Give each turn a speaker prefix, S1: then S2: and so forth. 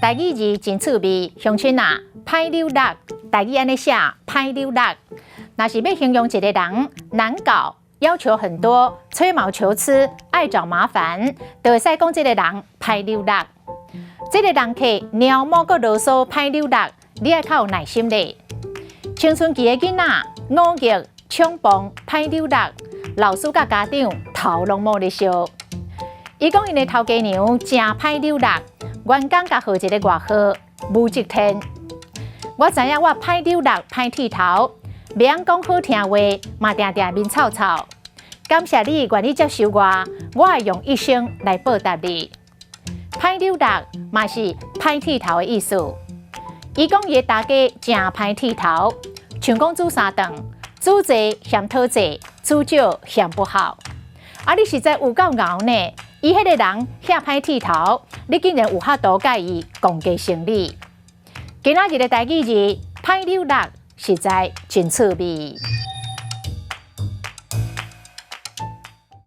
S1: 台語字真趣味，鄉親啊，歹扭六，台語按呢寫，歹扭六。若是欲形容一个人難搞，要求很多，吹毛求疵，愛找麻煩，就會使講這个人歹扭六。這个人客貓毛閣囉嗦，歹扭六，你愛較有耐心咧。青春期的囡仔，忤逆、衝動、歹扭六，老師佮家長頭攏無咧燒。伊講𪜶的頭家娘誠歹扭六，員工共號一个外號武則天。我知影我歹扭六、歹剃頭，袂曉講好聽話，嘛定定面臭臭。感謝你願意接受我，我會用一生來報答你。歹扭六嘛是歹剃頭的意思。伊講伊的大家誠歹剃頭，像講煮三頓，煮濟嫌討濟，煮少嫌不好。啊，你實在有夠𠢕呢！伊彼个人遐歹剃頭，你竟然有法度佮伊共家生理。今仔日的台語字歹扭六，實在真趣味。